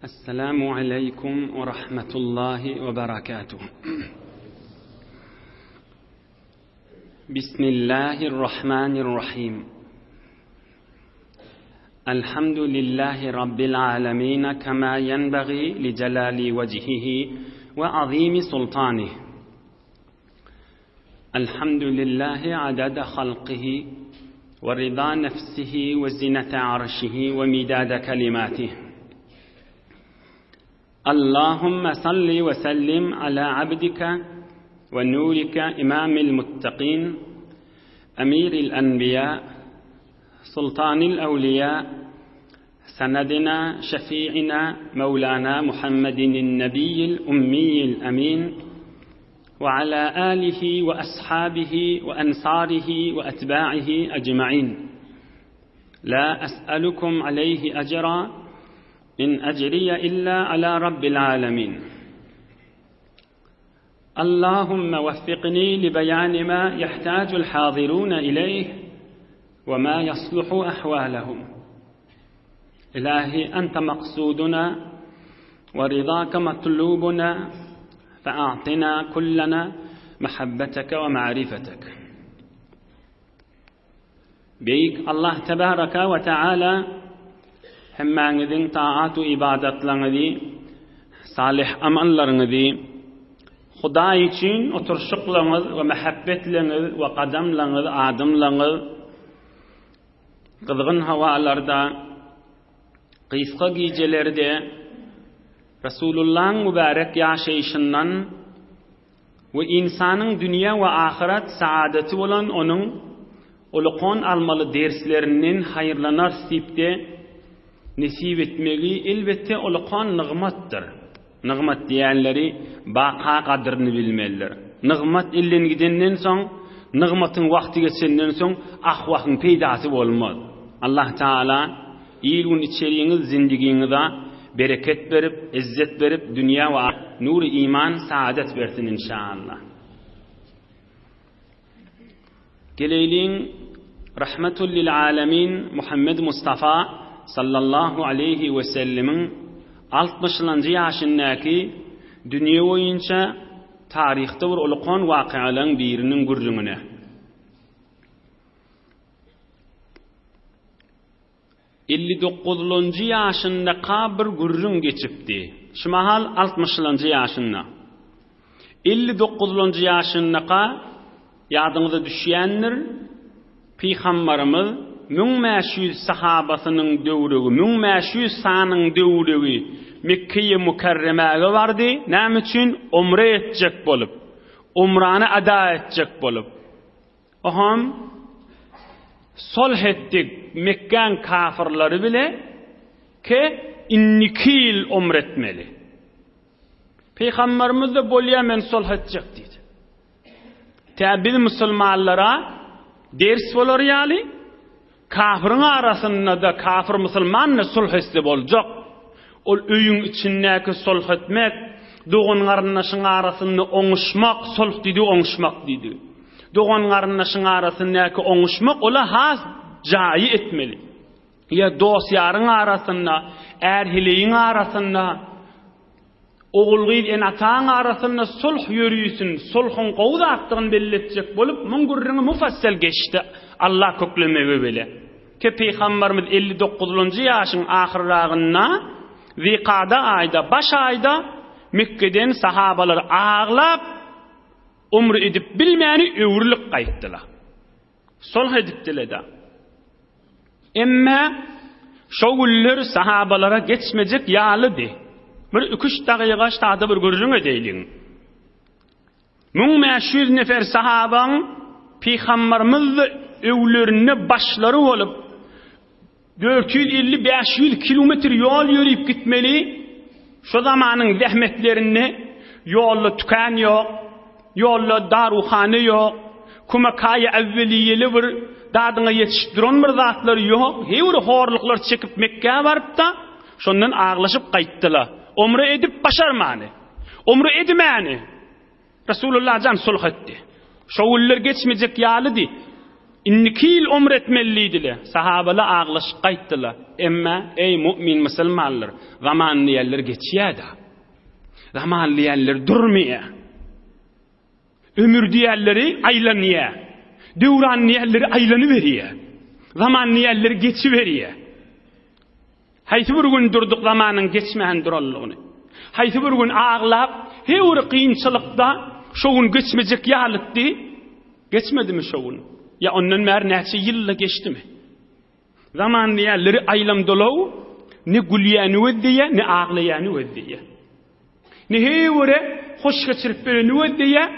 Esselamu aleýkum we rahmetullahi we berekatuh. Bismillahirrahmanirrahim. Elhamdülillahi Rabbil alemin kema yenbagi li celali vecihihi ve azimi sultanih. Elhamdülillahi adada halkihi ve rida nefsihi ve zinete arşihi ve midade kelimatih. Allahümme salli ve sellim ala abdike ve nurike imamil muttaqin, emiril enbiya, sultanil evliya, سندنا شفيعنا مولانا محمد النبي الأمي الأمين وعلى آله وأصحابه وأنصاره وأتباعه أجمعين لا أسألكم عليه أجرا إن أجري إلا على رب العالمين اللهم وفقني لبيان ما يحتاج الحاضرون إليه وما يصلح أحوالهم إلهي أنت مقصودنا ورضاك مطلوبنا فأعطنا كلنا محبتك ومعرفتك Beýik Allah tebaraka we taala hemmäňiziň taat we ybadatlaryňyzy, salyh amallaryňyzy, Hudaý üçin oturyşyklaryňyz we mähebbetleňiz we gadamlaryňyz, adymlaryňyz gyzgyn howalarda, gysga gijelerde Resulullahyň mübärek ýaşaýşyndan we ynsanyň dünýä we ahyret saadaty bolan onuň ulukon almaly derslerinden haýyrlanarys diýip-de nesip etmegi elbetde ulukon nygmatdyr. Nygmat diýenleri baka gadyryny bilmelidir. Nygmat elden gidenden soň, nygmatyň wagty geçenden soň ah-wahyň peýdasy bolmaz. Allah Tagala Il-gün içeriňiz zindigiňiza bereket berip, izzet berip, dünýä we nury iman, saadet bersin inşaallah. Geleýliň Rahmetul lil alemin Muhammed Mustafa sallallahu aleýhi we sellemiň altmyşlanjy ýaşyndaky dünýe boýunça taryhda bir ulkan wakyalaryň biriniň gürrüňine. Elli dokuzlanjy ýaşyndaka bir gürrüň geçipdi. Şu mahal altmyşlanjy ýaşynda. Elli dokuzlanjy ýaşyndaka ýadyňyza düşýändir, Pygambarymyz 1500 sahabasynyň döwregi, 1500 sanyň döwregi Mekgeýi Mükerremäge bardy. Näme üçin? Umre etjek bolup. Umrany ada etjek bolup. Oňam solh etdik Mekgäň kafyrlary bile ke indiki ýyl umre etmeli. Pygamberimiz-de bolýa men solh etjek diýdi. Tä biz musulmanlara ders bolar ýaly Kafyryň arasynda-da kafyr musulman-da sulh etse boljak. Ol öýüň içindäki sulh etmek, dogan-garyndaşyň arasynda oňuşmak, sulh diýdigi oňuşmak diýdigi. Dogan-garyndaşyň arasyndaky oňuşmak ola has jaýy etmeli. Ýa dost-ýaryň arasynda, är-heleýiň arasynda, Ogul-gyz ene-ataň arasynda sulh ýörisin, sulhuň gowy zatdygyny belletjek bolup, muň gürrüňi mufassal geçdi, Allah köklemegi bile. Ki Pygambarymyz 50 dokuzlanjy ýaşyň ahyrragynda, Zikada aýda, baş aýda Mekgeden sahabalar aglap, umre edip bilmäni öwrülip gaýtdylar. Sulh edipdiler-de. Emme şo günler sahabalara geçmejek ýalydy. Bir iki-üç dagyga ştada bir gürrüň edeýliň. 1500 nefer sahabaň Pygambarymyz öwlerinde başlary bolup, 450-500 kilometr ýol ýörüp gitmeli, şo zamanyň zähmetlerinde ýolda tükän ýok, ýolda daruhana ýok, kumakaýa äwweliýeli bir dadyňa ýetişip duran bir zatlar ýok, heý bir horluklar çekip Mekgä baryp-da, şondan aglaşyp gaýtdylar. Umre edip başarmany. Umre edmäni. Resulullah jan sulh etdi. Şo günler geçmejek ýalydy. Indiki ýyl umre etmeli diýdiler. Sahabalar aglaşyp gaýtdylar. Emma, eý, mu'min musulmanlar, zaman diýenler geçýär-de. Zaman diýenler durmaýar. Ömür diýenleri aýlanýar. Döwran diýenleri aýlanyberýär. Zaman diýenleri geçiberýär. Haýsy bir gün durduk zamanyň geçmän duranlygyny. Haýsy bir gün aglap, her bir kynçylykda şo gün geçmejek ýalytdy. Geçmedimi şo gün? Ýa ondan bäri näçe ýyl-da geçdimi? Zaman diýýärleri aýlam-dolaw, ne gülýäni gözleýär, ne aglaýany gözleýär. Ne heýwere hoş geçirip bereni gözleýär,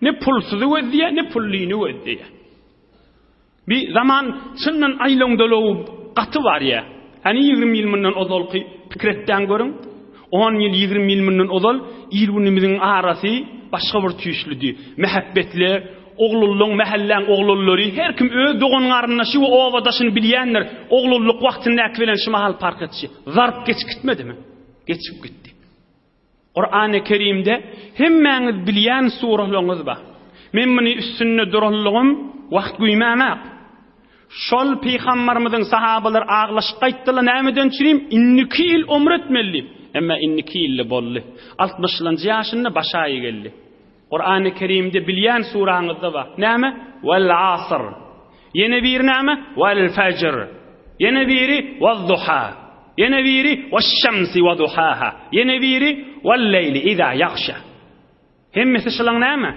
ne pulsuzy gözleýär, ne pullyny gözleýär. Bi zaman çyndan aýlaň-dolaw gaty barýar. Hany 20 ýyl mundan ozalky pikir etdäň görüň. On ýyl, 20 ýyl mundan ozal il-günümiziň arasy başga bir tüýslüdi. Mähebbetli, Oglullaň, mähelläň oglullary, her kim öz dogan-garyndaşy we obadaşyny bilýändir. Oglulluk wagtyndaky bilen şu mahal park etşi. Zarp geçip gitmedimi? Geçip gitdi. Kurany Kerimde hemmäňiz bilýän suralaryňyz bar. Men muny üstünde duranlygym wagt güýmämek. Şol pygambarymyzyň sahabalary aglaşyp gaýtdylar nämeden çürim indiki ýyl omre etmeli diýip. Emma indiki ýylda boldy. Altmyşlanjy ýaşynda baş aýy geldi. Kurany Kerimde bilýän suraňyzda bar. Näme? Wal asr. Ýene biri näme? Wal fejr. Ýene biri wal duha. Ýene biri weş şemsi we duhaha. Ýene biri wal leýli iza ýagşa. Hemmesi şulaň näme?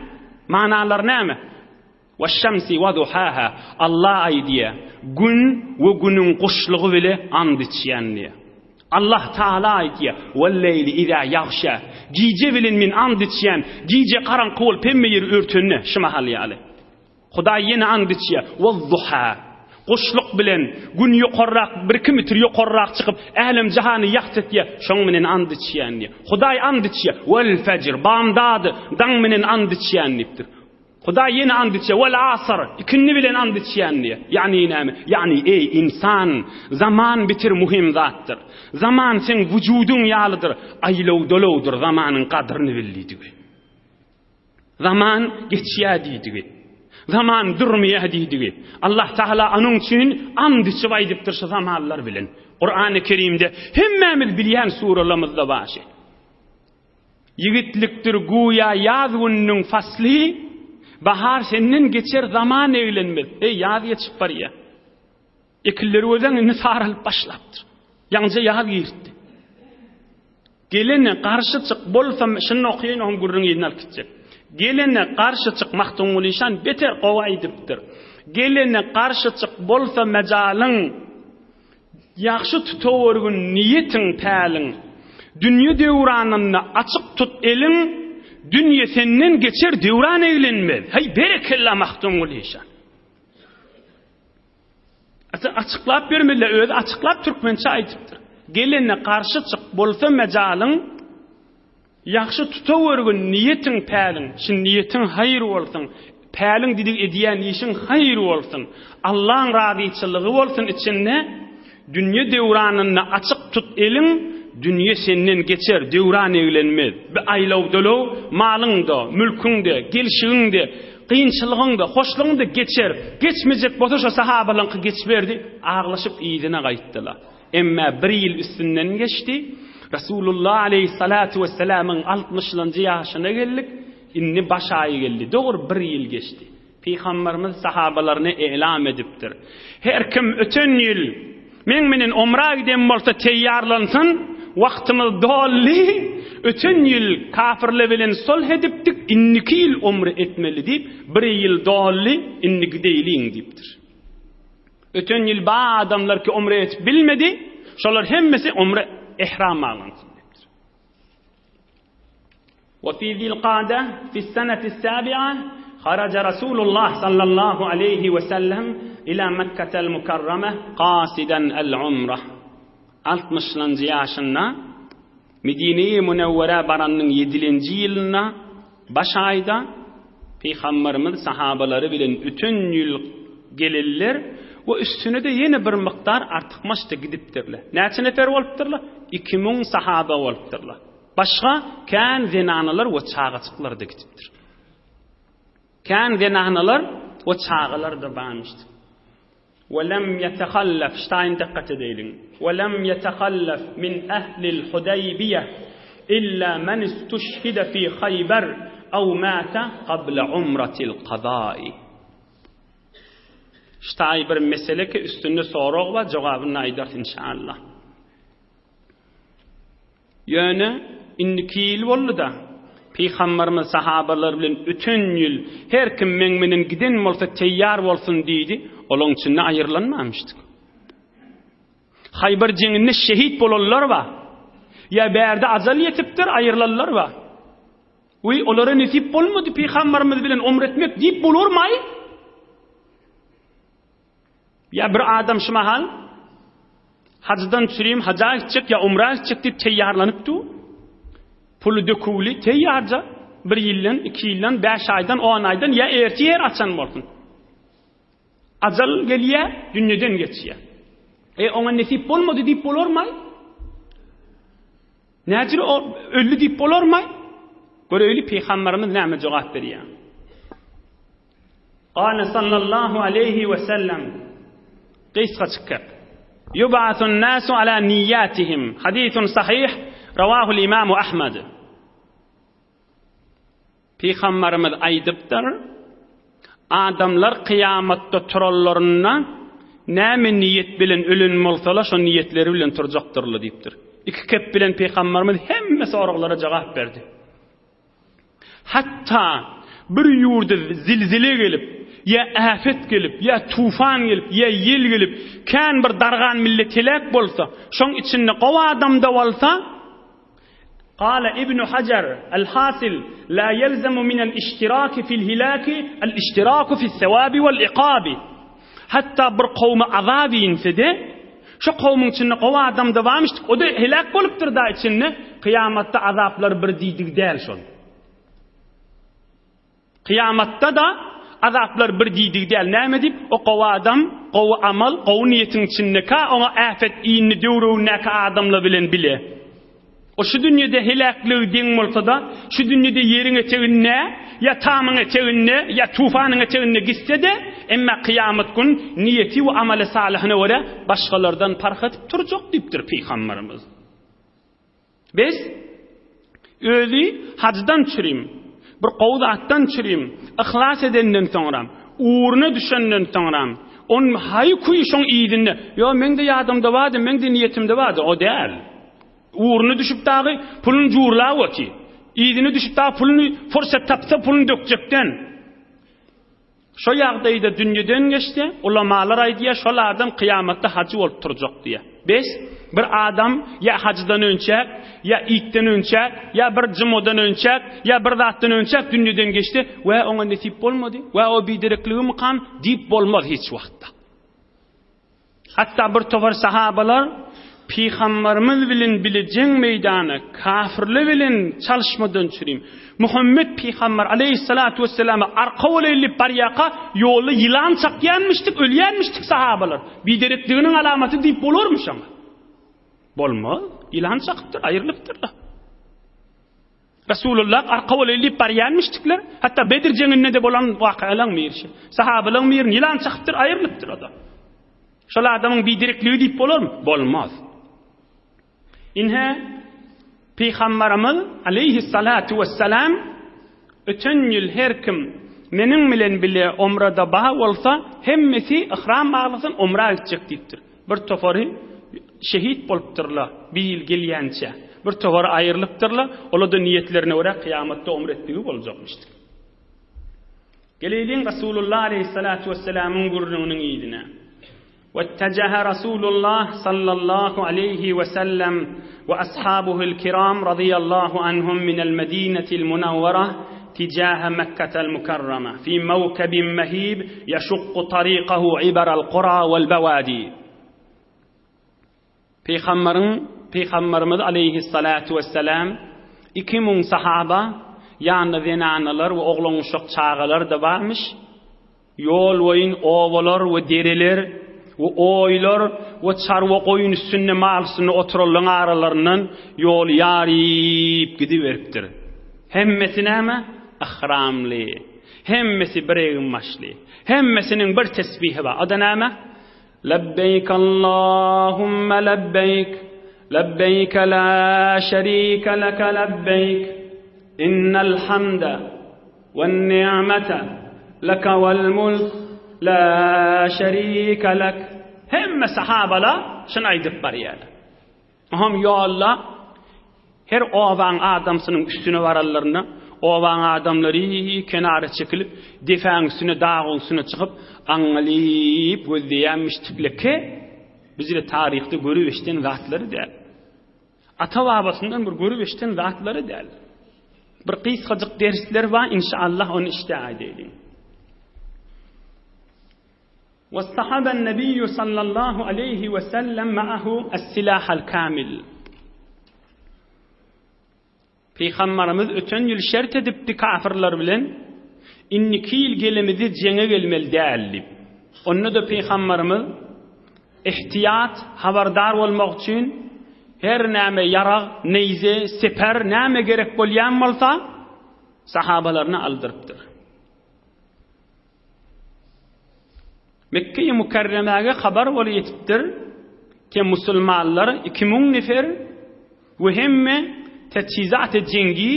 Manalary näme? Weş şemsi we duhaha. Allah aýdýar, Gün we günüň guşlugy bile and içýän diýýär. Allah Taala aýdýar, Wal leýli iza ýagşa. Gije bilen men and içýän, gije garaňky bolup hemme ýeri örtende, şu mahal ýaly. Hudaý ýene and içýär, Waz-duha. Guşluk bilen, Gün ýokarrak, birki metr ýokarrak çykyp, älem-jahany ýagty etýär, şoň bilen and içýän diýýär. Hudaý and içýär, Wal-fejr, bamdady, daň bilen and içýän diýipdir. Hudaý ýene and içýär, Wal-asr, ikindi bilen and içýän diýýär. Ýagny näme? Ýagny, eý, ynsan, zaman bitir muhim zatdyr. Zaman seň wujudyň ýalydyr, aýlaw-dolawdyr, zamanyň gadyryny bil diýdigi. Zaman geçýär diýdigi. Zaman durmaýar diýdigi. Allah Taala onuň üçin and içip aýdypdyr şu zamanlar bilen. Kurany Kerimde hemmämiz bilýän suralarymyzda bar şi. Ýigitlikdir güýä ýaz gününiň fasly, bahar senden geçer zaman eglenmez. Eý, ýaz geçip barýar. Ekinleri görseň indi saralyp başlapdyr. Ýaňyja ýaz giripdi. Gelene garşy çyk, bolsam şuny okaýyn, oň gürrüň yzyny alyp gitjek. Gelene garşy çyk, Magtymguly şan beter gowy aýdypdyr. Gelene garşy çyk, bolsa mejalyň, ýagşy tutawergin niýetiň, päliň. Dünýe döwranynda açyk tut eliň, dünýe senden geçer, döwran eglenmez. Heý, berekella Magtymguly şan. Açyklap bermeli, özi açyklap türkmençe aýdypdyr. Gelene garşy çyk, bolsa mejalyň, ýagşy tutawergin niýetiň, päliň. Şin niýetiň haýyr bolsun, päliň diýdik edýän işiň haýyr bolsun. Allaň razyçylygy bolsun içinde, dünýe döwranynda açyk tut eliň, dünýe senden geçer, döwran eglenmez. Bi aýlaw-dölew malyň-da, mülküň-de, gelşigiň-de, Kynçylygyň-da, hoşlugyň-da geçer. Geçmejek bolsa şo sahabalaryňky geçiberdi, aglaşyp yzyna gaýtdylar. Emmä bir ýyl üstünden geçdi. Resulullah aleýhissalatu wessalamyň altmyşlanjy ýaşyna geldik. Indi baş aýy geldi. Dogry bir ýyl geçdi. Pygamberimiz sahabalaryna elam edipdir. Her kim öten ýyl Meň menen omra giden bolsa teýýarlansyn, wagtymyz doldy, öten ýyl kafirler bilen sulh edipdik, indiki ýyl omra etmeli diýip, bir ýyl doldy, indi gideýliň diýipdir. Öten ýyl ba adamlar ki omra etip bilmedi, şolar hemmesi omra ihram baglansyn diýipdir. Ve fi zilkade fi seneti sabi'a haraca Resulullah sallallahu aleyhi ve sellem ila Mekketel mukarrame kasiden el umra. 60-njy ýaşynda Medine-i Münewwerä baranyň 7-nji ýylynda baş aýda Pygamberimiz sahabalary bilen öten ýyl gelirler we üstüne-de ýene bir mukdar artykmaç-da gidipdirler. Näçe nefer bolupdyrlar? 2000 sahaba bolupdyrlar. Başga kän zenanalar we çagajyklar-da gidipdir. Kän zenanalar. we çagalar-da barmyşdy. We lem ýetehallef, ştaýyn dykgat edeýliň. We lem ýetehallef min ehlil Hudaýbiýe illa men istuşhide fi Haýber aw mata qabla umratil kazai. Ştaý bir mesele ki üstünde sorag bar, jogabyny aýdarys inşallah. Ýöne indiki ýyl boldy-da, Pygamberimiz sahabalar bilen öten ýyl her kim meň menen giden bolsa teýýar bolsun diýdi, olaň içinde aýrylanmamyşdyk. Haýbar jeňinde şehit bolanlar bar. Ýa bärde ajal ýetipdir, aýrylanlar bar. We olara nesip bolmady Pygamberimiz bilen omre etmek diýip bolarmaý? Ýa bir adam şu mahal hajdan çürim haja gitjek ýa umra gitjek diýip teýýarlanyp dur. Puly döküwli teýýarja bir ýyldan, iki ýyldan, bäş aýdan, on aýdan ýa ertir her açan bolsun. Ajal gelýär, dünýeden geçýär. E oňa nesip bolmady diýip bolarmy? Näjür o öldi diýip bolarmy? Göreýli pygamberimiz näme jogap berýär. Gale sallallahu aleýhi we sellem, Gysgaçyk gep. Yub'asun nasu ala niyyatihim. Hadithun sahih, rawahul imamu Ahmad. Pygamberimiz aýdypdyr, Adamlar kyýamatda turanlarynda näme niýet bilen ölen bolsalar, şo niýetleri bilen turjakdyrlar diýipdir. Iki kep bilen pygamberimiz hemme soraglara jogap berdi. Hatda bir ýurda zilzile gelip, ýa äpet gelip, ýa tufan gelip, ýa ýel gelip, kän bir dargan millet heläk bolsa, şoň içinde gowy adam-da bolsa, Gala Ibn Hajar, El-hasil, la ýelzemu minel iştiraki fil hilaki el-iştiraku fis-sewabi wal-iqabi. Hatda bir kowma azap inse-de, şo kowmuň içinde gowy adam-da barmyş, o-da heläk bolupdyr-da içinde, kyýamatda azaplar bir diýdigi däl şol. Kyýamatda-da azaplar bir diýdigi däl. Näme diýip, o gowy adam, gowy amal, gowy niýetiň içindeka oňa äpet indi döwregindäki adamlar bilen bile. O şu dünýede heläkligi deň bolsa-da, şu dünýede ýeriň eteginde, ýa tamyň eteginde, ýa tufanyň eteginde gitse-de, emma kyýamat gün niýeti we amaly salyhyna görä başgalardan parh edip turjak diýipdir pygamberimiz. Bes, özi hajdan çürim, bir gowy zatdan çürim, yhlas edenden soňram, ugruna düşenden soňram, on haý-kuý şoň yzynda, ýo, meň-de ýadymda bardy, meň-de niýetimde bardy, o däl. Ugruna düşüp dagy puluny jurlap otyr. Yzyna düşüp dagy puluny pursat tapsa puluny dökjekden. Şo ýagdaýda dünýeden geçse, ulamalar aýdýar, şol adam kyýamatda hajy bolup turjak diýýär. Bes, bir adam ýa hajydan önçäk, ýa itden önçäk, ýa bir jymodan önçäk, ýa bir zatdan önçäk dünýeden geçse, wä oňa nesip bolmady, wä o biderekligimikam diýip bolmaz hiç wagtda. Hatda bir topar sahabalar Pygambarymyz bilen bile jeň meýdana kafirler bilen çalyşmadan çürim, Muhammet pygambar aleýhissalatu wesselama arka bolaýyn diýip barýarka, ýolda ýylan çakýanmyşdyk, ölýänmişdik sahabalar. Biderekliginiň alamaty diýip bolarmy şoňa? Bolmaz. Ýylan çakypdyr, aýrylypdyr-da. Resulullah arka bolaýyn diýip barýanmyşdyklar. Hatda Bedir jeňinde-de bolan wakalaryň biri şu. Sahabalaryň birini ýylan çakypdyr, aýrylypdyr o-da. Şol adamyň biderekligi diýip bolarmy? Bolmaz. Ine, Pygamberimiz aleýhissalatu wessalam öten ýyl her kim meniň bilen bile omrada bar bolsa, hemmesi ihram baglasyn, omra gitjek diýipdir. Bir topary şehit bolupdyrlar, bir ýyl gelýänçä. Bir topary aýrylypdyrlar, olar-da niýetlerine görä kyýamatda omra etdigi boljakmyşdyr. Geleýliň Rasulullah aleýhissalatu wessalamyň gürrüňiniň yzyna. Wettejehe Rasulullah sallallahu aleýhi wesellem we ashabuhul kiram razyýallahu anhum minel medinetil munawwara tijahe Mekketel mukarrama fi mewkebin mehib ýeşukku tariqahu iberal kura wel bewadi. Pygambaryň Pygambarymyz aleýhissalatu wessalam 2000 sahaba ýanynda zenanalar we oglan-uşak çagalar-da barmyş. Ýol boýun obalar we dereler we oýlar we çarwa goýun üstünde mal üstünde oturanlaryň aralaryndan ýoly ýaryp gidiberipdir. Hemmesi näme? Yhramly. Hemmesi bir eginbaşly. Hemmesiniň bir tesbihi bar. O-da näme? Lebbeýk Allahumma lebbeýk, lebbeýk la şerike leke lebbeýk, innel hamde wen ni'mete leke vel mulk la şerike lek. Hemme sahabalar şuny aýdyp barýarlar. Oňam ýolda her obaň adamsynyň üstüne baranlarynda, obaň adamlary kenara çekilip, depäň üstüne, dagyň üstüne çykyp, aňňalyp gözleýänmişdikleki, bizde taryhda görüp eşiden zatlary däl. Ata-babasyndan bir görüp eşiden zatlary däl. Bir gysgajyk dersler bar, inşallah ony işde aýdaýlyň. Wastahaba an-nabiyyu sallallahu aleýhi we sellem ma'ahu as-silahal kamil. Pygambarymyz öten ýyl şert edipdi kafirler bilen, indiki ýyl gelemizde jeňe gelmeli däl diýip. Onda-da pygambarymyz ihtiýat, habardar bolmak üçin her näme ýarag, neýze, seper näme gerek bolýan bolsa sahabalaryna aldyrypdyr. Mekge-i Mükerremäge habar bolup ýetipdir ke musulmanlar 2000 nefer we hemme teçhizat-y jengi,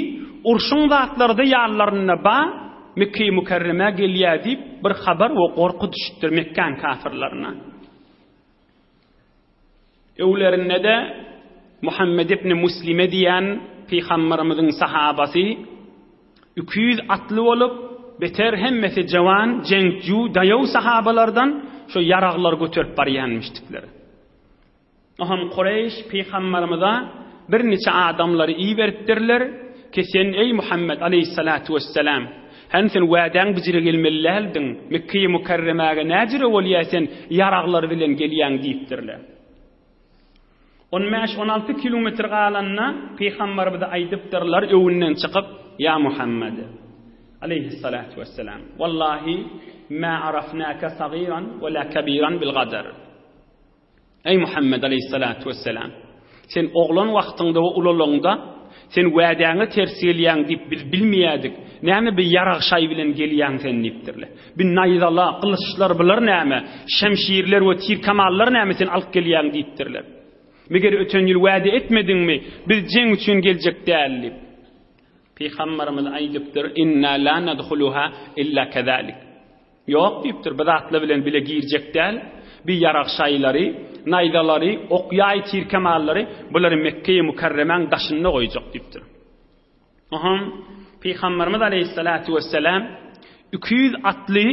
urşuň zatlary-da ýanlarynda ba, Mekge-i Mükerremä gelýär diýip bir habar we gorky düşüpdir Mekgäň kafirlerine. Öwlerinde-de Muhammet ibn Muslime diýen pygamberimiziň sahabasy 200 atly bolup, beter hemmesi jawan, jeňçi, daýaw sahabalardan şo ýaraglary göterip barýanmyşdyklar. Oham Kureýş pygamberimize birniçe adamlary iberipdirler ki sen eý Muhammet aleýhissalatu wessalam, Hany sen wädäň bijire gelmeli däldiň, Mekgeýi Mükerremäge näjüre bolýa sen ýaraglar bilen gelýäň diýipdirler. On bäş-on alty kilometr galanda Pygamberimize aýdypdyrlar öwünden çykyp, Ýa Muhammed, aleýhissalatu wessalam, wallahi ma arafnaka sagyran we la kebiran bil gadr. Eý Muhammet aleýhissalatu wessalam! Sen oglan wagtyňda we ulalaňda, sen wädäňe ters gelýäň diýip biz bilmeýärdik. Näme bi ýarag-şaý bilen gelýäň sen diýipdirler. Bi naýzala, gylyçlar bular näme? Şemşirler we tir-kamallar näme sen alyp gelýäň diýipdirler. Meger öten ýyl wäde etmediňmi, biz jeň üçin geljek däl diýip. Pygamberimiz aýdypdyr, Inna la nadhuluha illa kezalik. Ýok diýipdir, bu zatlar bilen bile girjek däl, bi ýarag-şaýlary, naýzalary, ok-ýaý, tir-kemallary, bulary Mekgeýi Mükerremäň daşynda goýjak diýipdir. Oňam Pygamberimiz aleýhissalatu wessalam 200 atly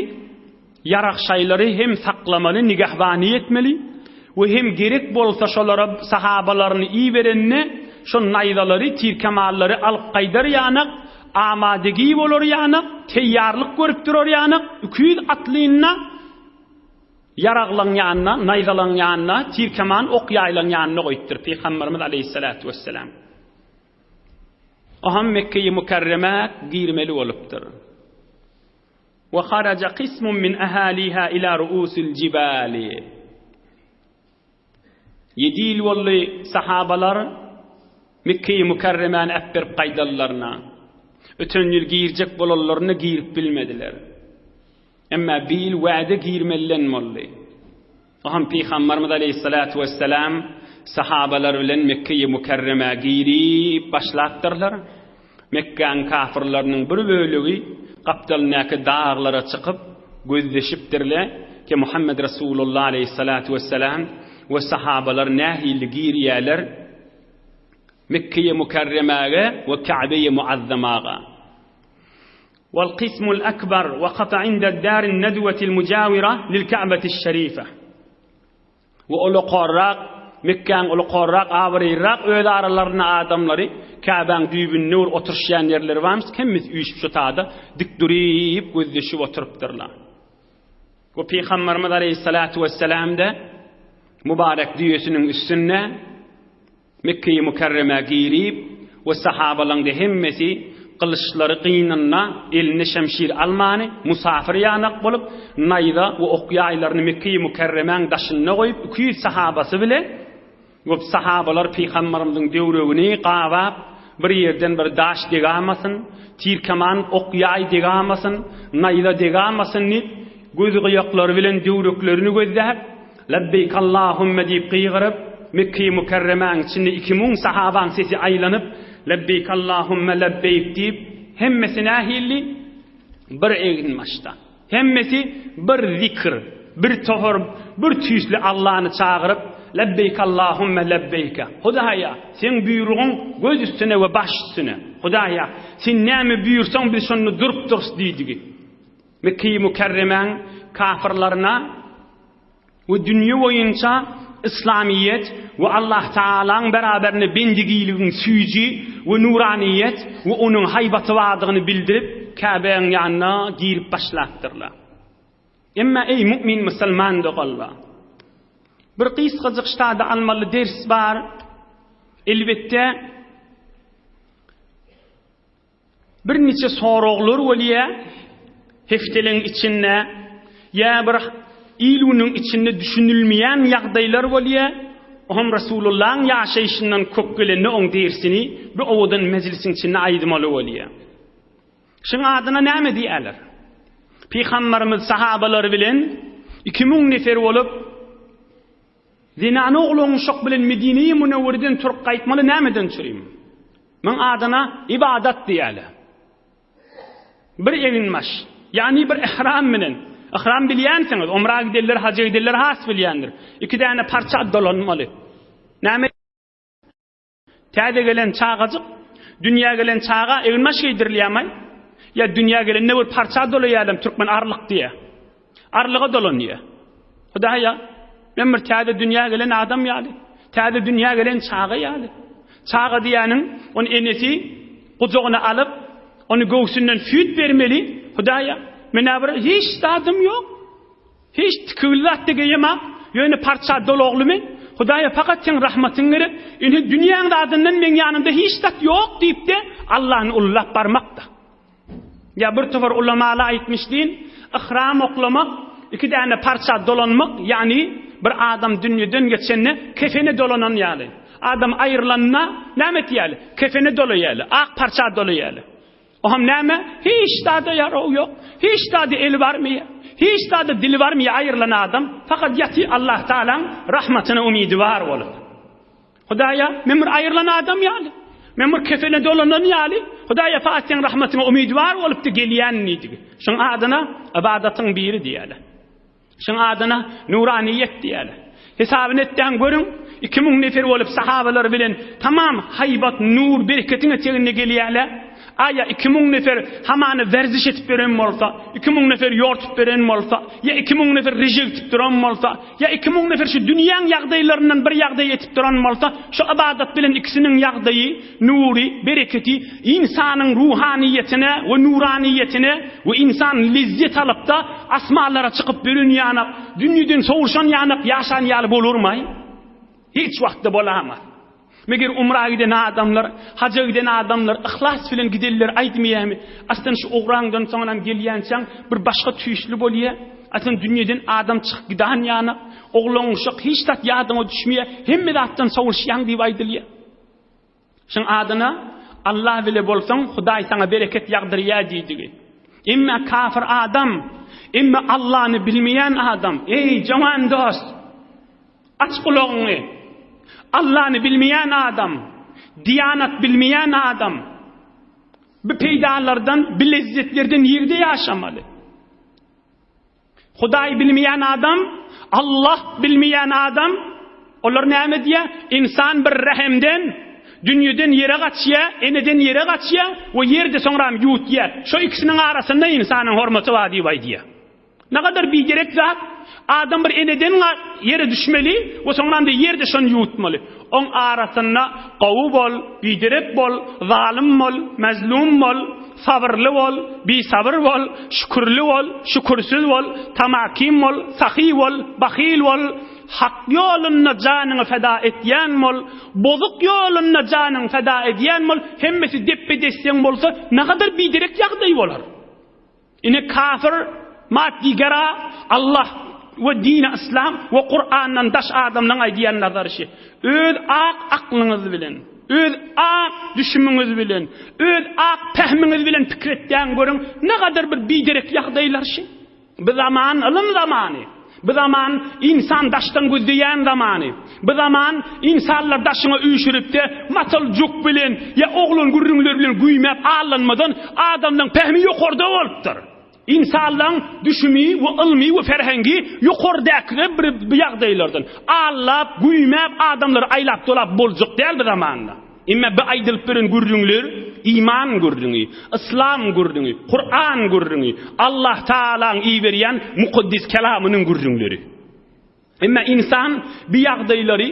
ýarag-şaýlary hem saklamaly, nigahbany etmeli we hem gerek bolsa şolara sahabalaryny iberende şo naýzalary, tir-kemallary alyp gaýdar ýanak, Amadegi bolar ýanak, teýýarlyk görüp durar ýanak, 200 atlyny ýaraglaň ýanyna, naýzalaň ýanyna, tir-keman, ok-ýaýlaň ýanyna goýupdyr Pygamberimiz aleýhissalatu wessalam. Oham Mekgeýi Mükerremä girmeli bolupdyr. Wa haraja qismun min ahaliha ila ruusil jibali. Ýedi ýyl boldy sahabalar Mekgeýi Mükerremäni äpberip gaýdanlaryna. Öten ýyl girjek bolanlarynda girip bilmediler. Emma bi ýyl wäde girmelilen boldy. Oham Pygamberimiz aleýhissalatu wessalam sahabalar bilen Mekgeýi Mükerremä girip başlapdyrlar. Mekgäň kafyrlarynyň bir bölegi gapdalyndaky daglara çykyp, gözleşipdirler ki, Muhammed Resulullah aleýhissalatu wessalam we sahabalar nähili girýärler Mekgeýi Mükerremäge we Käbeýi Muazzamaga. Wal kysmul akbar wakafa inda darin nedwetil mujawira lil Ka'betis şerife. We ulukarrak, Mekgäň ulukarrak, abraýlyrak öz aralarynda adamlary Käbäň düýbünde bir oturyşýan ýerleri barmyş, hemmesi üýşüp şo tada dik duryp gözleşip oturypdyrlar. We Pygamberimiz aleýhissalatu wessalam-da mübarek düýesiniň üstünde Mekgeýi Mükerremä girip we sahabalaň-da hemmesi gylyçlary gynynda, eline şemşir almany, musafir ýanak bolup, naýza we ok-ýaýlaryny Mekgeýi Mükerremäň daşynda goýup, 200 sahabasy bile, we sahabalar Pygamberimiziň döwregini gabap, Bir ýerden bir daş degamasyn, tir-keman, ok-ýaý degamasyn, naýza degamasyn diýip, göz gyýaklary bilen döwreklerini gözläp, Lebbeýk Allahümme diýip gygyryp, Mekgeýi Mükerremäň içinde 2000 sahabaň sesi aýlanyp, Lebbeýk Allahümme lebbeýk diýip, hemmesi nähili? Bir eginbaşda. Hemmesi bir zikr, bir topar, bir tüýsli Allany çagyryp, Lebbeýk Allahümme lebbeýke. Hudaýa, Seň buýrugyň göz üstüne we baş üstüne. Hudaýa, Sen näme buýursaň biz şonda durupdyrys diýdigi. Mekgeýi Mükerremäň kafyrlaryna we dünýe boýunça Yslamyýet we Allah Tagalaň beraberinde bendigiligiň süýji we nuranyýet we onuň haýbaty bardygyny bildirip, Käbäň ýanyna girip başlapdyrlar. Emma eý mu'min musulman doganlar! Bir gysgajyk ştada almaly ders bar. Elbetde, Birniçe soraglar bolýar hefteligiň içinde ýa bir il-günüň içinde düşünilmeýän ýagdaýlar bolýar. Oňam Resulullahyň ýaşaýşyndan köp gelende oň dersini bir owadan mejlisiň içinde aýdmaly bolýar. Şuň adyna näme diýerler? Pygamberimiz sahabalary bilen 2000 nefer bolup zenana oglan uşak bilen Medine-i Münewwereden turup gaýtmaly nämeden çürim? Muň adyna ybadat diýýärler. Bir eginbaş, ýagny bir ihram bilen. Ihram bilýänsiňiz, umra gidenler, haja gidenler has bilýändir. Iki däne parça dolanmaly. Näme? Täze gelen çagajyk, dünýä gelen çaga eginbaş geýdirilýärmi? Ýa dünýä gelende bir parça dolaýarlar, türkmen arlyk diýýär. Arlyga dolanýar. Hudaýa, men bir täze dünýä gelen adam ýaly, täze dünýä gelen çaga ýaly. Çaga diýýäniň, ony enesi gujagyna alyp, ony göwsünden süýt bermeli. Hudaýa, men-ä bir hiç zadym ýok. Hiç tikigli zat-da geýemok. Ýöne parça dolagly men. Hudaýa, pakat seň rahmatyň gerek. Ine, dünýäň zadyndan meň ýanymda hiç zat ýok diýip-de, Allany ullap barmak-da. Ýa bir topar ulamalar aýtmyşdyn, Yhram oklamak, iki däne parça dolanmak, ýagny bir adam dünýeden geçende kefene dolanan ýaly. Adam aýrylanda näme etýärler? Kefene dolaýarlar, ak parça dolaýarlar. O hem näme? Hiç zada ýarawy ýok, hiç zada eli barmaýar, hiç zada dili barmaýar aýrylan adam, fakat ýatyr Allah Tagalaň rahmatyna umydy bar bolup. Hudaýa, men bir aýrylan adam ýaly, men bir kefene dolanan ýaly, Hudaýa fakat seň rahmatyňa umydwar bolupdy gelýän diýdigi. Şuň adyna ybadatyň biri diýýärler. Şuň adyna nuraniýet diýýärler. Hesabyny etdäň görüň, 2000 nefer bolup sahabalar bilen tamam haýbat, nur, bereketiň eteginde gelýärler. Aýa 2000 nefer hamany werziş etip beren bolsa, 2000 nefer ýortup beren bolsa, ýa 2000 nefer reje etip duran bolsa, Ýa 2000 nefer şu dünýäň ýagdaýlaryndan bir ýagdaý etip duran bolsa, şu ybadat bilen ikisiniň ýagdaýy, nury, bereketi ynsanyň ruhanyýetine we nuranyýetine we ynsan lezzet alypda asmanlara çykyp bölen ýanak, dünýeden sowuşan ýanak ýaşan ýaly bolarmaý? Hiç wagtda bolamaz. Meger umra giden adamlar, haja giden adamlar yhlas bilen gidenler aýdmaýarmy? Aslynda şu ugraňdan soňam gelýänçäň bir başga tüýsli bolýar. Aslynda dünýeden adam çykyp gidan ýanak, oglan uşak hiç zat ýadyňa düşmeýär, hemme zatdan sowulşýaň diýip aýdylýar. Şuň adyna Allah bile bolsaň, Hudaý saňa bereket ýagdyrýar diýdigi. Emma kafir adam, emma Allany bilmeýän adam, eý jawan dost, Aç gulagyňy! Allany bilmeýän adam, diýanat bilmeýän adam bu peýdalardan, bu lezzetlerden nirde ýaşamaly? Hudaý bilmeýän adam, Allah bilmeýän adam, olar näme diýýär? Ynsan bir rehemden, dünýeden ýere gaçýar, eneden ýere gaçýar we ýerde soňram ýuwutýar. Şo ikisiniň arasynda ynsanyň hormaty bar diýip aýdýar. Nagadar biderek zat, adam bir eneden ýere düşmeli we soňram-da ýerde şony ýuwutmaly. Oň arasynda gowy bol, biderek bol, zalym bol, mezlum bol, sabyrly bol, bisabyr bol, şükürli bol, şükürsiz bol, tamakin bol, sahy bol, bahyl bol, hak ýolunda janyňy feda etýän bol, bozuk ýolunda janyňy feda edýän bol, hemmesi depbe-desseň bolsa, nagadar biderek ýagdaý bolar. Ine kafir maddigera Allah we dini yslam we Kurandan daş adamlaň aýdýan nazary şi. Öz ak aklyňyz bilen, Öz ak düşümiňiz bilen, öz ak pähmiňiz bilen pikir etýän görüň, ne gadar bir biderek ýagdaýlar şi. Bu zaman ylym zamany. Bu zaman ynsan daşdan gözleýän zamany. Bu zaman ynsanlar daşyňa üýşüripde matal juk bilen ýa oglan gürrüňleri bilen güýmäp allanmadan adamlaň pähmi ýokarda bolupdyr. Ynsanlaň düşümi we ylmy we ferhengi ýokardäkide bir bu ýagdaýlardan allap, güýmäp adamlary aýlap dolap boljak däl bu zamanda. Emma bu aýdylyp beren gürrüňler iman gürrüňi, yslam gürrüňi, Kuran gürrüňi, Allah Tagalaň iberýän mukaddes kelamynyň gürrüňleri. Emma ynsan bu ýagdaýlary,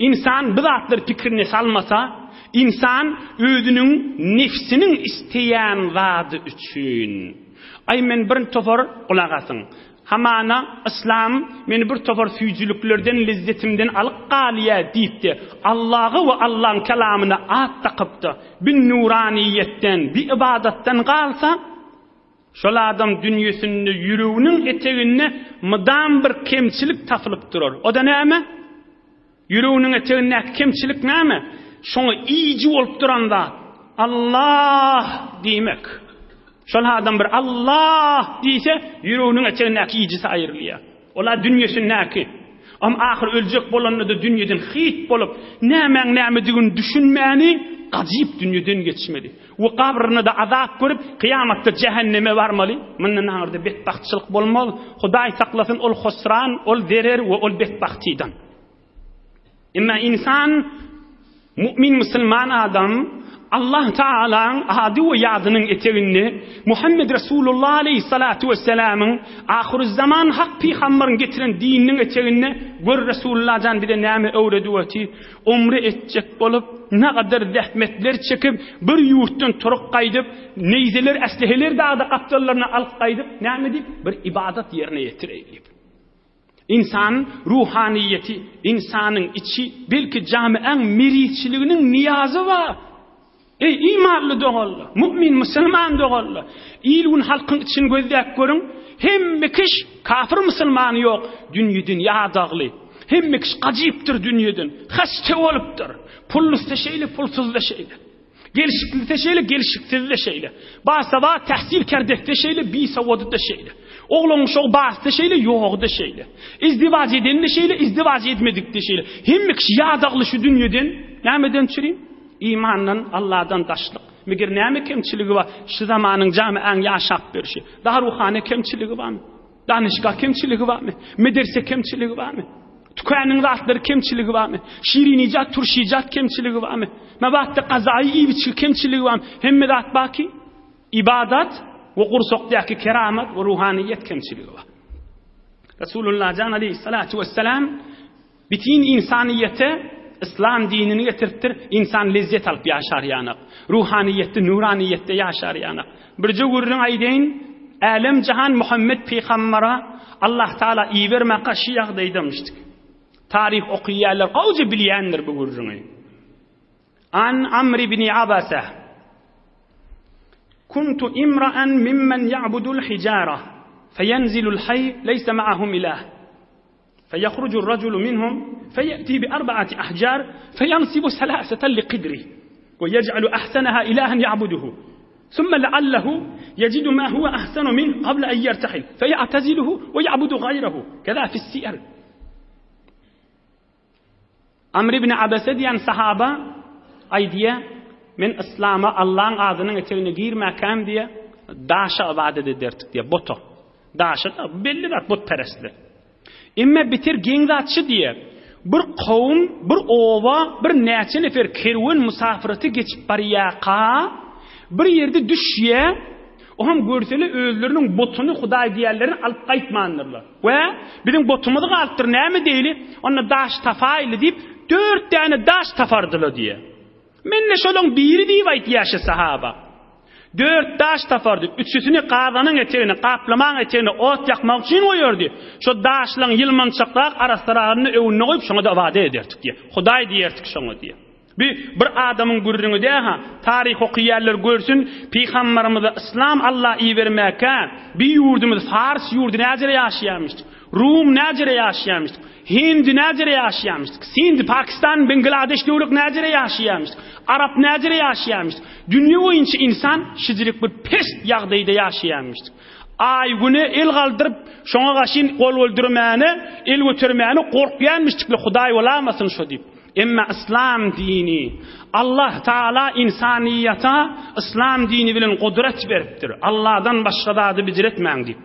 ynsan bu zatlary pikirine salmasa, ynsan özüniň nefsiniň isleýän zady üçin, Aý men bir topar, gulak asyň, hamana yslam meni bir topar süýjüliklerden, lezzetimden alyp galýa diýip-de, Allaha we Allaň kelamyna at dakyp-da, bi nuraniýetden, bi ybadatdan galsa, Şol adam dünýesinde ýüreginiň eteginde mydam bir kemçilik tapylyp durar. O-da näme? Ýüreginiň etegindäki kemçilik näme? Şoňa iýiji bolup duran zat, Allah diýmek. Şol adam bir Allah diýse, ýüreginiň etegindäki iýijisi aýrylýar. Ol-a dünýesindäki. Am ahyr öljek bolanda-da dünýeden hyt bolup, nämäň nämedigini düşünmäni gajyp dünýeden geçmeli. We gabrynda-da azap görüp, kyýamatda jähenneme barmaly. Mundan aňyrda betbagtçylyk bolmaz. Hudaý saklasyn ol husran, ol zerer we ol betbagtydan. Emma ynsan, mu'min musulman adam Allah Taalaň ady we ýadynyň eteginde Muhammed Resulullah aleýhissalatu wessalamyň ahyrüzzaman hak pygambaryň getiren dininiň eteginde gör Resulullah jan bize näme öwredip otyr. Umre etjek bolup, nagadar zähmetler çekip, bir ýurtdan turup gaýdyp, neýzeler, äsliheler dagda gapdallaryna alyp gaýdyp, näme diýip, bir ybadat ýerine ýetireýin diýip. Ynsan ruhanyýeti, ynsanyň içi, belki jamiäň merizçiliginiň nyýazy bar. Eý, imanly doganlar, mu'min musulman doganlar, il-gün halkyň içini gözläp görüň, hemme kiş kafir musulmany ýok, dünýeden ýadagly, hemme kiş gajypdyr dünýeden, haste bolupdyr, pullusy şeýle, pulsuz-da şeýle. Gelşiklisi şeýle, gelşiksizi-de şeýle. Basawat, tähsil kerdesi-de şeýle, bisawady-da şeýle. Oglan-uşagy barysy-da şeýle, ýogy-da şeýle. Izdiwaç edeni-de şeýle, izdiwaç etmedik-de şeýle. Hemme kişi ýadagly şu dünýeden, nämeden çürim? Imandan, Alladan daşlyk. Meger näme kemçiligi bar şu zamanyň jamiäň ýaşap berşi? Daruhana kemçiligi barmy? Danyşgah kemçiligi barmy? Mederse kemçiligi barmy? Tükanyň zatlary kemçiligi barmy? Şirinijat, turşijat kemçiligi barmy? Mabatda gazaýy iýip-içgi kemçiligi barmy? Hemme zat barki, ibadat we gursakdaky keramat we ruhanyýet kemçiligi bar. Resulullah jan aleyhissalatu vesselam Bütin ynsanyýete yslam dinini getiripdir, ynsan lezzet alyp ýaşar ýanak. Ruhanyýetde, nuranyýetde ýaşar ýanak. Birje gürrüň aýdaýyn, älem-jahan Muhammet pygambara Allah Taala ibermäkä şu ýagdaýdamyşdyk. Taryh okyýanlar gowja bilýändir bu gürrüňi. An Amr ibn Abasa Kuntu imra'an mimmen ya'budul hijara feyenzilul hayy leysa ma'ahum ilah. فيخرج الرجل منهم فيأتي بأربعة أحجار فينصب ثلاثة لقدره ويجعل أحسنها إلها يعبده ثم لعله يجد ما هو أحسن منه قبل أن يرتحل فيعتزله ويعبد غيره كذا في السير Amr ibn Abese diýen sahaba aýdýar, Men yslama Allaň adynyň etegine girmäkäm diýýär, daşa ybadat ederdik diýýär, bota. Daşa-da, bu belli zat, butperestler. Emma beter geň zat şu diýýär, bir kowum, bir oba, bir näçe nefer kerwen musafyraty geçip barýarka, bir ýerde düşýär, oňam görsele özleriniň botuny hudaý diýýänlerini alyp gaýtmandyrlar. We, biziň botumyz galypdyr, näme edeýli? Onda daş tapaýly diýip, dört däne daş tapardylar diýýär. Men-de şolaň biri diýip aýtýar şu sahaba. Dört daş tapardy, üçüsini gazanyň etegine, gaplamaň etegine ot ýakmak üçin goýardy. Şo daşlaň ýylmançakrak arassaragyny öňünde goýup, şoňa-da ybadat ederdik diýýär. Hudaý diýerdik şoňa diýýär. Bi bir adamyň gürrüňi däl-ha, taryh okyýanlar görsün, pygambarymyza yslam Alla ibermäkä, bi ýurdumyz Fars ýurdy näjele ýaşaýarmyşdyk. Rum näjere ýaşaýarmyşdyk? Hindi näjere ýaşaýarmyşdyk? Sind, Pakistan, Bangladeş döwlet näjere ýaşaýarmyşdyk? Arap näjere ýaşaýarmyşdyk? Dünýe boýunça insan şijirik bir pes ýagdaýda ýaşaýarmyşdyk. Aý-güne el galdyryp, şoňa gaşyn gol öldürmäne, el götermäne gorkýarmyşdykly, Hudaý bolamasyn şo diýip. Emma yslam dini, Allah Taala ynsanyýata yslam dini bilen gudrat beripdir. Allahdan başga zady bijiretmäň diýip.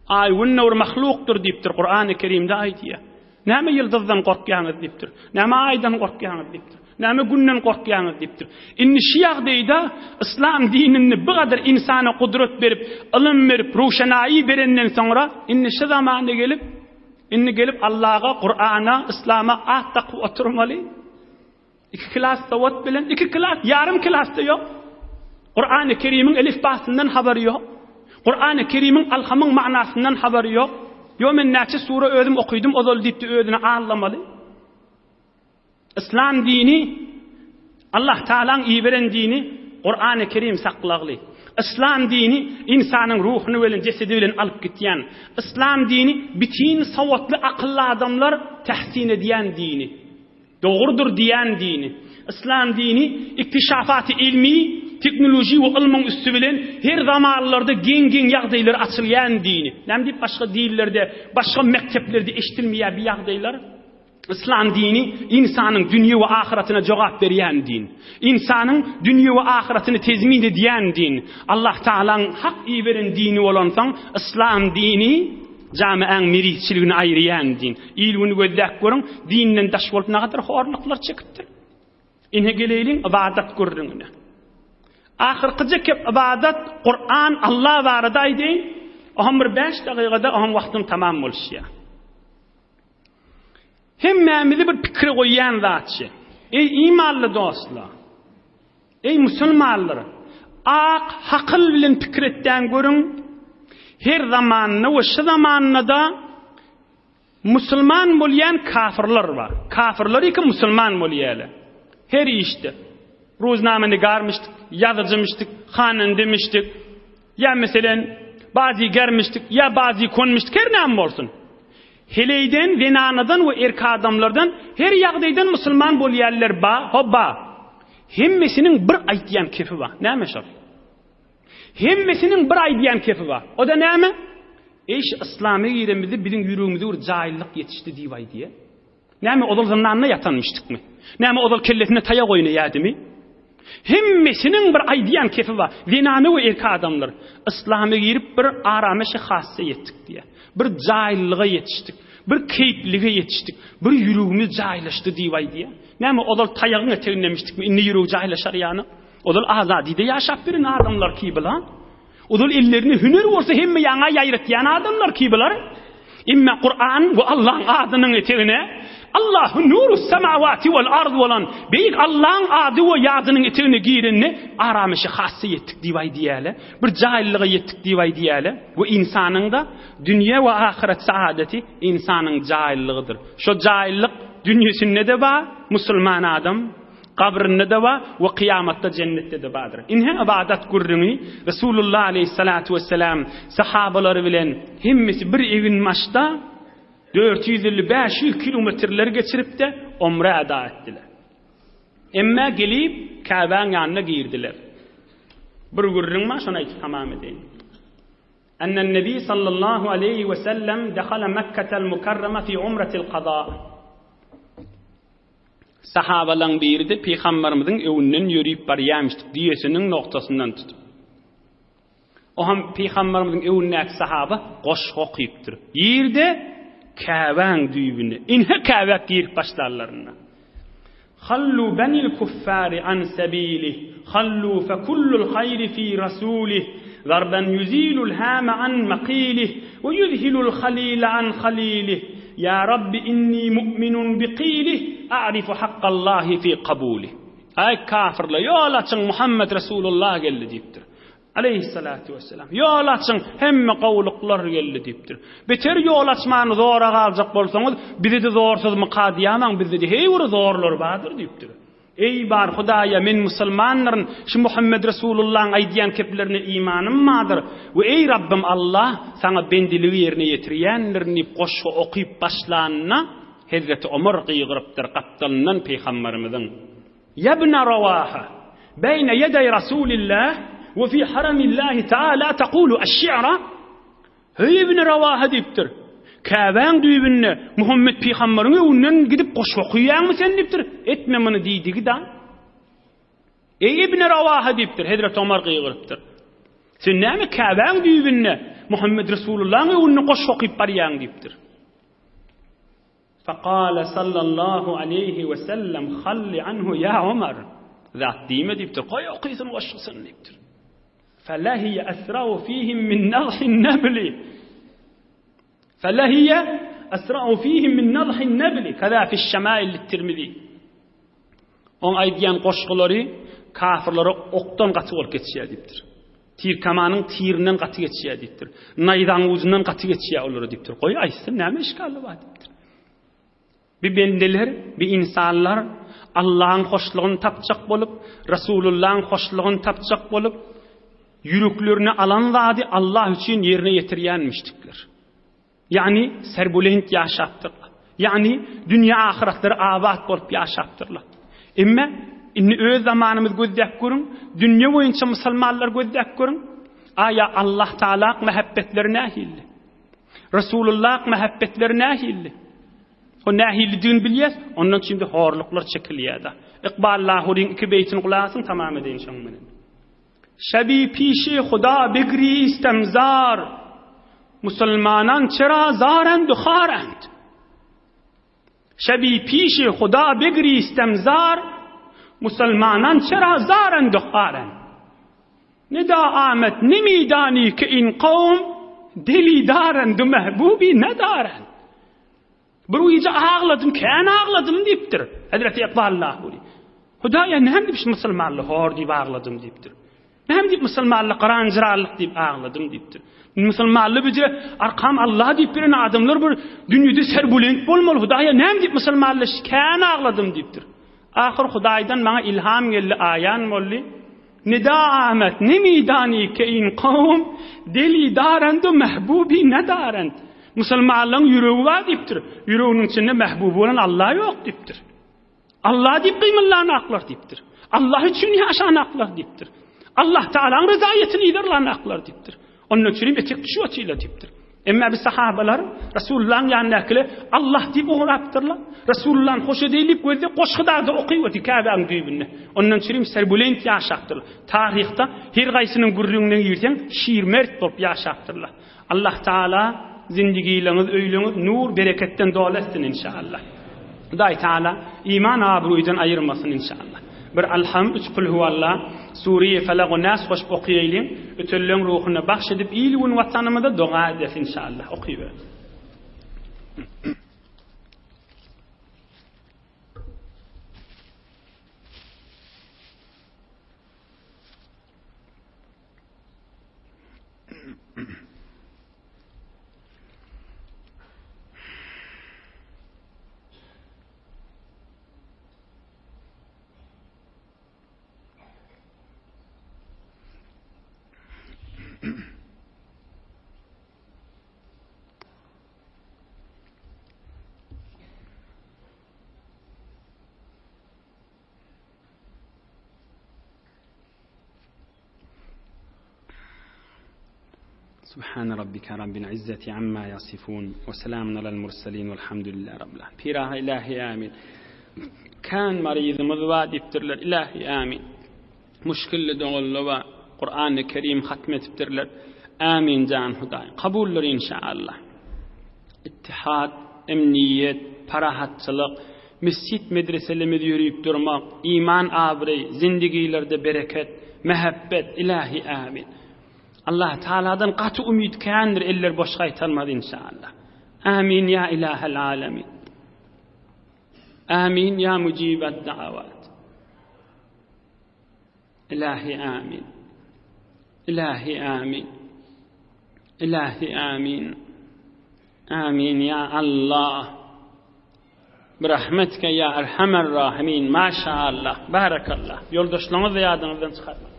Aý gün bir mahlukdyr diýipdir, Kurany Kerimde aýdýar. Näme ýyldyzdan gorkýaňyz diýipdir. Näme aýdan gorkýaňyz diýipdir. Näme günden gorkýaňyz diýipdir. Indi şu ýagdaýda yslam dininde bu gadar insana gudrat berip, ylym berip, ruşenaýy berenden soňra indi şu zamana gelip, indi gelip Allaha, Kurana, yslama at dakyp oturmaly. Iki klas sowat bilen, iki klas, ýarym klasda ýok. Kurany Kerimiň elifbasyndan habary ýok. Kurany Kerimiň alhamyň manasyndan habary ýok. Ýo men näçe sure özüm okydym ozal diýipdi özüni aldamaly. Islam dini Allah Taalaň iberen dini Kurany Kerim saklagly. Islam dini ynsanyň ruhuny bilen jesedi bilen alyp gitýän. Islam dini bitin sowatly akylly adamlar tähsin edýän dini. Dogrudyr diýýän dini. Yslam dini iktişafaty ilmi, teknoloji we ylmyň üsti bilen her zamanlarda geň-geň ýagdaýlar açylýan dini. Näme diýip başga dinlerde, başga mekdeplerde eşdilmeýär bi ýagdaýlar? Yslam dini ynsanyň dünýe we ahyratyna jogap berýän din. Ynsanyň dünýe we ahyratyny tezmin edýän din. Allah Tagalaň hak iberen dini bolansoň, yslam dini Jamiäň merizçiligini aýyrýan din. Il-güni gözläp görüň, dinden daş bolup nagadar horluklar çekipdir. Ine geleýliň ybadat gürrüňine. Ahyrkyja kep ybadat, Kuran, Allah barada aýdaýyn. Oham bir 5 dakygada oham wagtym tamam boluşýar. Hemmämizi bir pikire goýýan zatçy. Eý imanly dostlar! Eý musulmanlar! Ak hakyl bilen pikir etdäň görüň, her zamanda we şu zamanda-da musulman bolýan kafirler bar. Kafirler iki musulman bolýarlar. Her işde. Ruznamenigarmyşdyk, ýazyjymyşdyk, hanendemişdik, ýa meselen bazigermişdik, ýa bazikonmyşdyk, her näme bolsun. Heleýden, zenanadan we erk adamlardan her ýagdaýdan musulman bolýarlar ba, hobba. Hemmesiniň bir aýtýan kefi bar. Näme şol? Hemmesiniň bir aýdýan kefi bar. O-da näme? Eý şu yslama giremizde biziň ýüregimize bir jaýlyk ýetişdi diýip aýdýar. Näme ozal zyndanda ýatanmyşdykmy? Näme ozal kellesinde taýak oýnaýardymy? Hemmesiniň bir aýdýan kefi bar. Zenany we erkek adamlar yslama girip bir arameşi hassa ýetdik diýýär. Bir jaýlylyga ýetişdik. Bir keýplige ýetişdik. Bir ýüregimiz jaýlaşdy diýip aýdýar. Näme ozal taýagyň etegindemişdikmi, indi ýüregi jaýlaşar ýaly? Ozal azadyda ýaşap ýören adamlar ki bular? Ozal ellerinde hüner bolsa hemme ýaňa ýaýratýan adamlar ki bular? Emme Kur'an we Allahyň adynyň etegine Allahu nurus semawati wal ard bolan beýik Allahyň ady we ýadynyň etegine girende arameşe hassa ýetdik diýip aýdýarlar. Bir jaýlylyga ýetdik diýip aýdýarlar. We ynsanyň-da dünýe we ahyret saadeti ynsanyň jaýlylygydyr. Şo jaýlylyk dünýesinde-de bar, musulman adam, gabrynda-da bar we kyýamatda jennetde-de bardyr. Ine ybadat gürrüňi Resulullah aleýhissalatu wessalam sahabalary bilen hemmesi bir eginbaşda 450 500 kilometrleri geçirip-de omre eda etdiler. Emme gelip Käbäň ýanyna girdiler. Bir gürrüň bar, şony aýdyp tamam edeýin. Ennen Nebi sallallahu aleýhi we sellem dehala Mekketel Mukarrama fi umratil kaza. Sahabalaň biri-de Pygamberimiziň öňünden ýörüp barýarmyşdyk düýesiniň nogtasyndan tutup. O hem Pygamberimiziň öňündäki sahaba goşgy okypdyr. Ýerde Käbäň düýbünde. Inhe Käbä girip başlanlarynda. Hallu benil kuffari an sebilih, hallu fe kullul haýri fi rasulih, zarben ýuzilul hame an makilih, we ýuzhilul halile an halilih, Ýa Rabbi inni mu'minun bi qilih, a'rifu hakkallahi fi kabulih. Aý kafirler, ýol açyň Muhammed Resulullah geldi diýipdir. Aleýhissalatu wessalam. Ýol açyň, hemme gowulyklar geldi diýipdir. Beter ýol açmany zora galjak bolsaňyz, bizi-de zorsuzmyka diýämaň, bizde-de heý bir zorlar bardyr diýipdir. Eý bar Hudaýa men musulmandyryn, şu Muhammed Resulullahyň aýdýan keplerine imanym bardyr we eý Rabbym Allah saňa bendiligi ýerine ýetirýändirin diýip goşgy okyp başlanyna Hezreti Omar gygyrypdyr gapdalyndan Pygamberimiziň Ýa ibne Rawaha, beýne ýedeý Rasulillah we fi haramillahi taala taqulu aş-şi'ra Heý ibn Rawaha diýipdir. Käbäň düýbünde Muhammet pygamberiň öňünden gidip goşgy okaýaňmy sen diýipdir. Etme muny diýdigi-da. Eý ibn Rawaha diýipdir. Hezreti Omar gygyrypdyr. Sen näme Käbäň düýbünde Muhammet Resulullahyň öňünde goşgy okyp barýaň diýipdir. Fekale sallallahu aleýhi we sellem halli anhu ýa Omar. Zat diýme diýipdir. Goý okysyn goşgusyny diýipdir. Felehiye esra'u fihim min nadhin nebli. Felehiye esra'u fihim min nadhin nebli. Kaza fi şemail tirmizi. Oň aýdýan goşgulary kafirlere okdan gaty bolup geçýär diýipdir. Tirkamanyň tirinden gaty geçýär diýipdir. Naýzaň ujundan gaty geçýär olara diýipdir. Goý aýtsyn, näme işgali bar diýipdir. Bi bendeler, bi insanlar Allahyň hoşlugyny tapjak bolup, Resulullahyň hoşlugyny tapjak bolup, ýüreklerine alan zady Allah üçin ýerine ýetirýänmişdikler. Ýagny serbulent ýaşapdyrlar. Ýagny dünýä ahyratlary abat bolup ýaşapdyrlar. Emme indi öz zamanymyzy gözläp görüň, dünýe boýunça musulmanlar gözläp görüň, aýa Allah Taala mähebbetleri nähili? Resulullah mähebbetleri nähili? O nähilidigini bilýäs, ondan şimdi horluklar çekilýär-de. Ykbal Lahuryň iki beýtini gulak asyň, tamam edeýin şoň bilen. Şebi pişi Huda bigristem zar, Musulmanan çera zarend u harend. Şebi pişi Huda bigristem zar, Musulmanan çera zarend u harend. Nida amet nemidani ki in kavm, Dili darend u mehbubi nedarend. Bir gije agladym, kän agladym diýipdir. Hezreti Ykbal Lahuri. Hudaýa näme diýip şu musulmanly hor diýip agladym diýipdir. Näme diýip musulmanly gyranjyrallyk diýip agladym diýipdir. Musulmanly bije arkam Allah diýip bilen adamlar bir dünýede serbulent bolmaly. Hudaýa näme diýip musulmanly kän agladym diýipdir. Ahyr Hudaýdan maňa ilham geldi, aýan boldy. Nida Ahmet, nemidani ke in kowm deli darendu mehbubi nedarend. Musulmanlaryň ýüregi bar diýipdir. Ýüreginiň içinde mehbubi bolan Allah ýok diýipdir. Allah diýip gymyllanaklar diýipdir. Allah üçin ýaşanaklar diýipdir. Allah Taalanyň rezaýetini yzarlanaklar diýipdir. Ondan üçin etek düşüp otylar diýipdir. Emma biz sahabalar Resulullahyň ýanyndakylar Allah diýip ugrapdyrlar. Resulullahny hoş edeýin diýip gözde goşgy dagda okyp otyr Käbäniň düýbünde. Ondan çürim serbulent ýaşapdyrlar. Taryhda her gaýsynyň gürrüňine girseň şirmert bolup ýaşapdyrlar. Allah Taala zindigileňiz öýleňiz nur bereketden doly etsin inşallah. Hudaý Taala iman abroýdan aýyrmasyn inşallah. Bir Alham, üç Kulhuwalla, Sure-i Felak we Nas goşup okaýalyň, ötenleň ruhuna bagş edip il-gün watanymyza doga edes inşallah. Okyber. Subhan rabbika rabbil izzati amma yasifun we selamun alal murselin velhamdülillahi rabbil alamin. Piraha ilahi amin. Kan maryzymyz bar diýipdirler. Ilahi amin. Muşkilli doganlar bar. Kur'an-ı Kerim hatm etipdirler. Amin jan Hudaý. Kabuldyr inşallah. Ittihad, emniýet, parahatçylyk, mesjit medreselerimiz ýörüp durmak, iman abraý, zindigilerde bereket, mähebbet, ilahi amin. Allah Taaladan gaty umyt kändir, eller boş gaýtarmaz inşallah. Amin ya ilahel alemin. Amin ya mujibet davat. Ilahi amin. Ilahi amin. Ilahi amin. Amin ya Allah. Birahmetike ýa erhamer rahimin. Maşaallah. Barakallah. Ýoldaşlaryňyzy ýadyňyzdan çykarmaň.